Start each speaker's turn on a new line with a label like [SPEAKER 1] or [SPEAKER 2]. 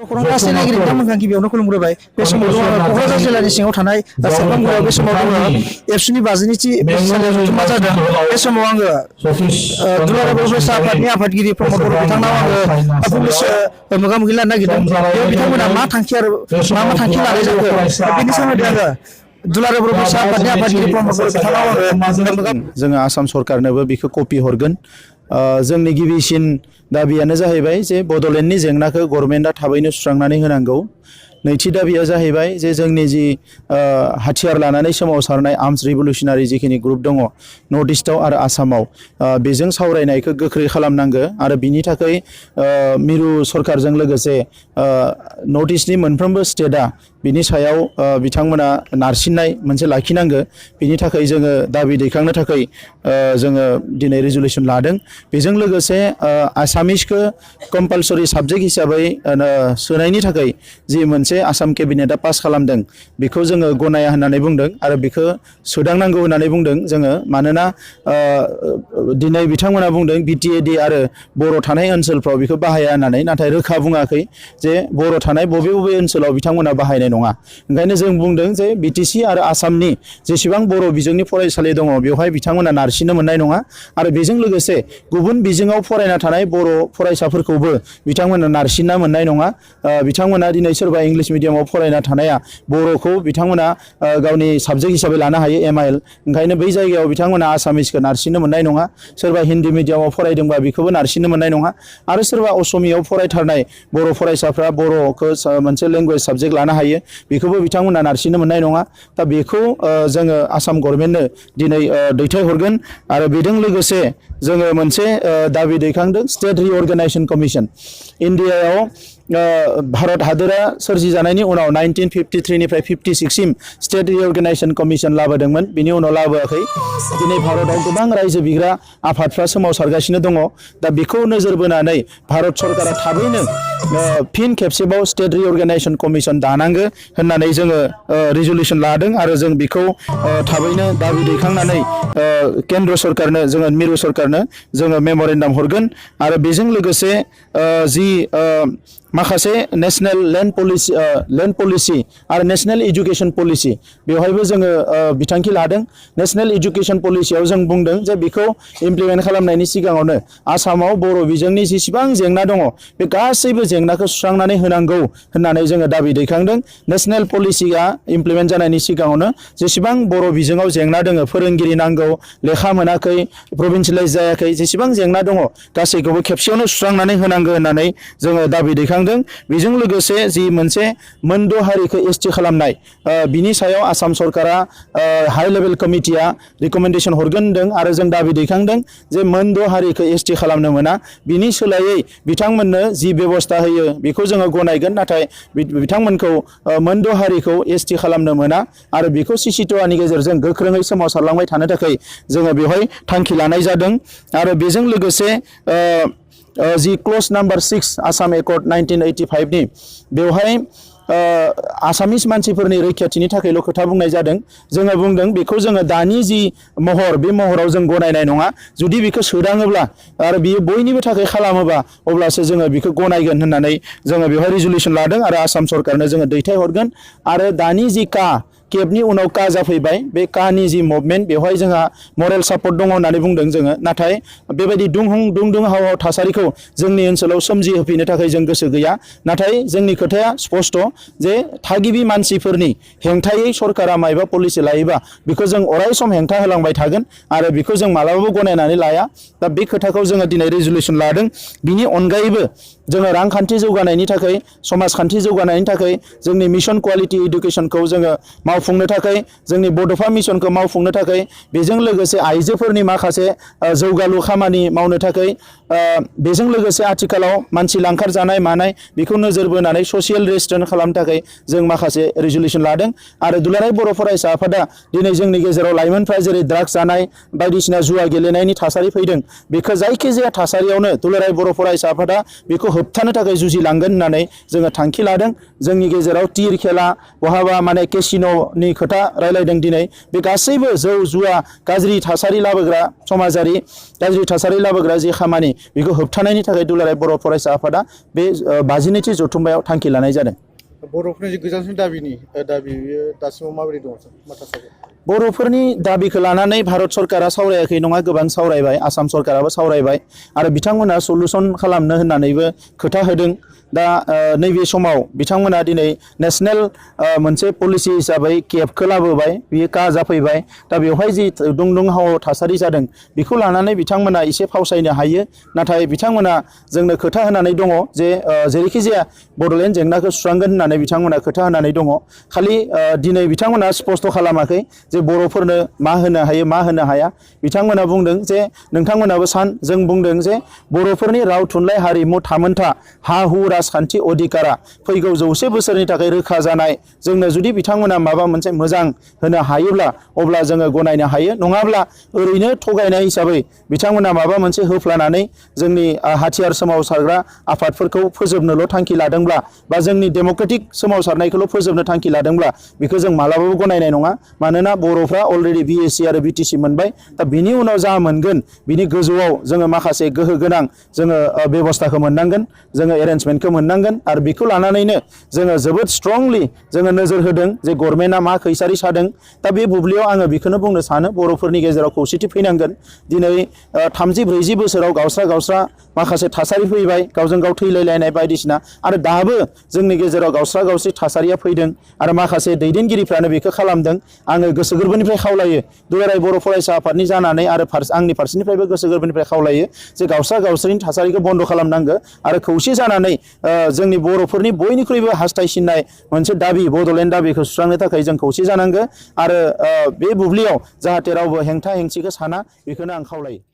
[SPEAKER 1] खौरां गासै नागिरि बिथांमोनखौ गिबियावनो खुलुमग्रोबाय बे समाव दङ क'क्राझार जिल्लानि सिङाव थानाय सेरफांगुरियाव बे समाव दङ एबसुनि 52थि बोसोरसालियाव जथुम्मा जादों बे समाव आङो दुलाराय बर' फरायसा आफादनि आफादगिरि प्रमद बर' बिथांनाव आङो फंनैसो मोगा मोगि लानो नागिरदों बेयाव बिथांमोना मा थांखि आरो मा थांखि लानाय जाखो बेनि सोमोन्दै आङो दुलाराय बर' फरायसा आफादनि आफादगिरि प्रमद बर' बिथांनाव आङो
[SPEAKER 2] जोङो आसाम सरकारनोबो बेखौ कपि हरगोन जोंनि गिबिसिन दाबियानो जाहैबाय जे बड'लेण्डनि जेंनाखौ गभर्नमेन्टआ थाबैनो सुस्रांनानै होनांगौ नैथि दाबिया जाहैबाय जे जोंनि जि हाथियार लानानै सोमावसारनाय आर्मस रिभलिउसनारि जिखिनि ग्रुप दङ नर्थ इस्टआव आरो आसामाव बेजों सावरायनायखौ गोख्रै खालामनांगौ आरो बिनि थाखाय मिरु सरकारजों लोगोसे नर्थ इस्टनि मोनफ्रोमबो स्टेटआ बिनि सायाव बिथांमोना नारसिननाय मोनसे लाखिनांगौ बिनि थाखाय जोङो दाबि दैखांनो थाखाय जोङो दिनै रिजुलेसन लादों बेजों लोगोसे आसामिसखौ कम्पालसरि साबजेक्ट हिसाबै सोनायनि थाखाय जि मोनसे आसाम केबिनेटआ पास खालामदों बेखौ जोङो गनाया होननानै बुंदों आरो बेखौ सोदांनांगौ होननानै बुंदों जोङो मानोना दिनै बिथांमोना बुंदों बिटिएडि आरो बर' थानाय ओनसोलफ्राव बेखौ बाहाया होननानै नाथाय रोखा बुङाखै जे बर' थानाय बबे बबे ओनसोलाव बिथांमोना बाहायनाय नङा ओंखायनो जों बुंदों जे बिटिसि आरो आसामनि जेसेबां बर' बिजोंनि फरायसालि दङ बेवहाय बिथांमोना नारसिननो मोननाय नङा आरो बेजों लोगोसे गुबुन बिजोङाव फरायना थानाय बर' फरायसाफोरखौबो बिथांमोना नारसिनना मोननाय नङा बिथांमोना दिनै सोरबा इंलिश मिडियामाव फरायना थानाया बर'खौ बिथांमोना गावनि साबजेक्ट हिसाबै लानो हायो MIL ओंखायनो बै जायगायाव बिथांमोना आसामिसखौ नारसिननो मोननाय नङा सोरबा हिन्दी मिडियामाव फरायदोंबा बेखौबो नारसिननो मोननाय नङा आरो सोरबा असमियाव फरायथारनाय बर' फरायसाफ्रा बर'खौ मोनसे लेंगुवेज साबजेक्ट लानो हायो बेखौबो बिथांमोना नारसिननो मोननाय नङा दा बेखौ जोङो आसाम गभर्नमेन्टनो दिनै दैथायहरगोन आरो बेजों लोगोसे जोङो मोनसे दाबि दैखांदों स्टेट रिअर्गेनाइजेसन कमिसन इन्डियायाव भारत हादोरा सोरजिजानायनि उनाव 1953 निफ्राय 56 सिम स्टेट रिअर्गेनाइजेसन कमिसन लाबोदोंमोन बिनि उनाव लाबोआखै दिनै भारतआव गोबां रायजो बिग्रा आफादफ्रा सोमावसारगासिनो दङ दा बेखौ नोजोर बोनानै भारत सरकारा थाबैनो फिन खेबसेबाव स्टेट रिअर्गेनाइजेसन कमिसन दानांगो होननानै जोङो रिजुलेसन लादों आरो जों बेखौ थाबैनो दाबि दैखांनानै केन्द्र सरकारनो जोङो मिरु सरकारनो जोङो मेम'रेन्डाम हरगोन आरो बेजों लोगोसे जि माखासे नेशनेल लेन्ड पलिसि आरो नेशनेल एजुकेशन पलिसि बेवहायबो जोङो बिथांखि लादों नेशनेल एजुकेशन पलिसियाव जों बुंदों जे बेखौ इमप्लिमेन्ट खालामनायनि सिगाङावनो आसामाव बर' बिजोंनि जेसेबां जेंना दङ बे गासैबो जेंनाखौ सुस्रांनानै होनांगौ होननानै जोङो दाबि दैखांदों नेशनेल पलिसिया इमप्लिमेन्ट जानायनि सिगाङावनो जेसेबां बर' बिजोङाव जेंना दङ फोरोंगिरि नांगौ लेखा मोनाखै प्रभिन्सियेलाइज जायाखै जेसेबां जेंना दङ गासैखौबो खेबसेयावनो सुस्रांनानै होनांगौ होननानै जोङो दाबि दैखांदों बेजों लोगोसे जि मोनसे मोनद' हारिखौ एसटि खालामनाय बिनि सायाव आसाम सरकारा हाइ लेभेल कमिटिया रिकमेन्डेसन हरगोन होनदों आरो जों दाबि दैखांदों जे मोनद' हारिखौ एसटि खालामनो मोना बिनि सोलायै बिथांमोननो जि बेबस्था होयो बेखौ जोङो गनायगोन नाथाय बिथांमोनखौ मोनद' हारिखौ एसटि खालामनो मोना आरो बेखौ सिसिट'आनि गेजेरजों गोख्रोङै सोमावसारलांबाय थानो थाखाय जोङो बेवहाय थांखि लानाय जादों आरो बेजों लोगोसे जि क्ल'ज नाम्बार 6 आसाम एकर्ड 1985 नि बेवहाय आसामिस मानसिफोरनि रैखाथिनि थाखायल' खोथा बुंनाय जादों जोङो बुंदों बेखौ जोङो दानि जि महर बे महराव जों गनायनाय नङा जुदि बेखौ सोदाङोब्ला आरो बियो बयनिबो थाखाय खालामोबा अब्लासो जोङो बेखौ गनायगोन होननानै जोङो बेवहाय रिजुलेसन लादों आरो आसाम सरकारनो जोङो दैथायहरगोन आरो दानि जि केबनि उनाव का जाफैबाय बे कानि जि मुभमेन्ट बेवहाय जोंहा मरेल सापर्ट दङ होननानै बुंदों जोङो नाथाय बेबायदि दुं हाव थासारिखौ जोंनि ओनसोलाव सोमजिहोफैनो थाखाय जों गोसो गैया नाथाय जोंनि खोथाया स्पष्ट जे थागिबि मानसिफोरनि हेंथायै सरकारा मायबा पलिसि लायोबा बेखौ जों अराय सम हेंथा होलांबाय थागोन आरो बेखौ जों मालाबाबो गनायनानै लाया दा बे खोथाखौ जोङो दिनै रिजुलेसन लादों बिनि अनगायैबो जोङो रांखान्थि जौगानायनि थाखाय समाजखान्थि जौगानायनि थाखाय जोंनि मिशन क्वालिटी एडुकेशनखौ जोङो मावफुंनो थाखाय जोंनि बड'फा मिशनखौ मावफुंनो थाखाय बेजों लोगोसे आइजोफोरनि माखासे जौगालु खामानि मावनो थाखाय बेजों लोगोसे आथिखालाव मानसि लांखार जानाय मानाय बेखौ नोजोर बोनानै ससियेल रेस्टोरेन्ट खालामनो थाखाय जों माखासे रिजुलेसन लादों आरो दुलाराय बर' फरायसा आफादा दिनै जोंनि गेजेराव लाइमोनफ्रा जेरै ड्राग्स जानाय बायदिसिना जुवा गेलेनायनि थासारि फैदों बेखौ जायखिजाया थासारियावनो दुलाराय बर' फरायसा आफादा बेखौ होबथानो थाखाय जुजिलांगोन होननानै जोङो थांखि लादों। जोंनि गेजेराव टिर खेला बहाबा माने केसिन'नि खोथा रायलायदों दिनै। बे गासैबो जौ जुवा गाज्रि थासारि लाबोग्रा समाजारि गाज्रि थासारि लाबोग्रा जि खामानि बेखौ होबथानायनि थाखाय दुलाराय बर' फरायसा आफादा बे 52थि जथुम्मायाव थांखि लानाय जादों।
[SPEAKER 3] बर'फोरनि जे गोजामसिन दाबि बियो दासिमाव माबोरै दङ माथासारि?
[SPEAKER 2] बर'फोरनि दाबिखौ लानानै भारत सरकारा सावरायाखै नङा, गोबां सावरायबाय, आसाम सरकाराबो सावरायबाय आरो बिथांमोना सल्युसन खालामनो होननानैबो खोथा होदों। दा नैबे समाव बिथांमोना दिनै नेशनेल मोनसे पलिसि हिसाबै केबखौ लाबोबाय, बियो का जाफैबाय। दा बेवहाय जि दुंहाव थासारि जादों बेखौ लानानै बिथांमोना एसे फावसायनो हायो, नाथाय बिथांमोना जोंनो खोथा होनानै दङ जे जेरैखि जाया बड'लेण्ड जेंनाखौ सुस्रांगोन होननानै बिथांमोना खोथा होनानै दङ। खालि दिनै बिथांमोना स्पष्ट खालामाखै जे बर'फोरनो मा होनो हायो मा होनो हाया। बिथांमोना बुंदों जे नोंथांमोनाबो जों बुंदों जे बर'फोरनि राव थुनलाइ हारिमु थामोनथा हा हु राजखान्थि अधिकारा फैगौ 100 बोसोरनि थाखाय रोखा जानाय। जोंनो जुदि बिथांमोना माबा मोनसे मोजां होनो हायोब्ला अब्ला जोङो गनायनो हायो, नङाब्ला ओरैनो थगायनाय हिसाबै बिथांमोना माबा मोनसे होफ्लानानै जोंनि हाथियार सोमावसारग्रा आफादफोरखौ फोजोबनोल' थांखि लादोंब्ला बा जोंनि डेम'क्रेटिक सोमावसारनायखौल' फोजोबनो थांखि लादोंब्ला बेखौ जों मालाबाबो गनायनाय नङा। मानोना बर'फ्रा अलरेडि BSc आरो BTC मोनबाय। दा बिनि उनाव जा मोनगोन बिनि गोजौआव जोङो माखासे गोहो गोनां जोङो बेबस्थाखौ मोननांगोन, जोङो एरेन्जमेन्टखौ मोननांगोन आरो बेखौ लानानैनो जोङो जोबोद स्ट्रंलि जोङो नोजोर होदों जे गभर्नमेन्टआ मा खैसारि सादों। दा बे बुब्लियाव आङो बेखौनो बुंनो सानो बर'फोरनि गेजेराव खौसेथि फैनांगोन। दिनै 30-40 बोसोराव गावस्रा माखासे थासारि फैबाय, गावजों गाव थैलायलायनाय बायदिसिना, आरो दाबो जोंनि गेजेराव गावस्रा थासारिया फैदों आरो माखासे दैदेनगिरिफ्रानो बेखौ खालामदों। आङो गोसो गोरबोनिफ्राय खावलायो, दुलाराय बर' फरायसा आफादनि जानानै आरो आंनि फारसेनिफ्रायबो गोसो गोरबोनिफ्राय खावलायो जे गावस्रानि थासारिखौ बन्द' खालामनांगौ आरो खौसे जानानै जोंनि बर'फोरनि बयनिख्रुइबो हास्थायसिननाय मोनसे दाबि बड'लेण्ड दाबिखौ सुस्रांनो थाखाय जों खौसे जानांगौ आरो बे बुब्लियाव जाहाथे रावबो हेंथा हेंसिखौ साना, बेखौनो आं खावलायो।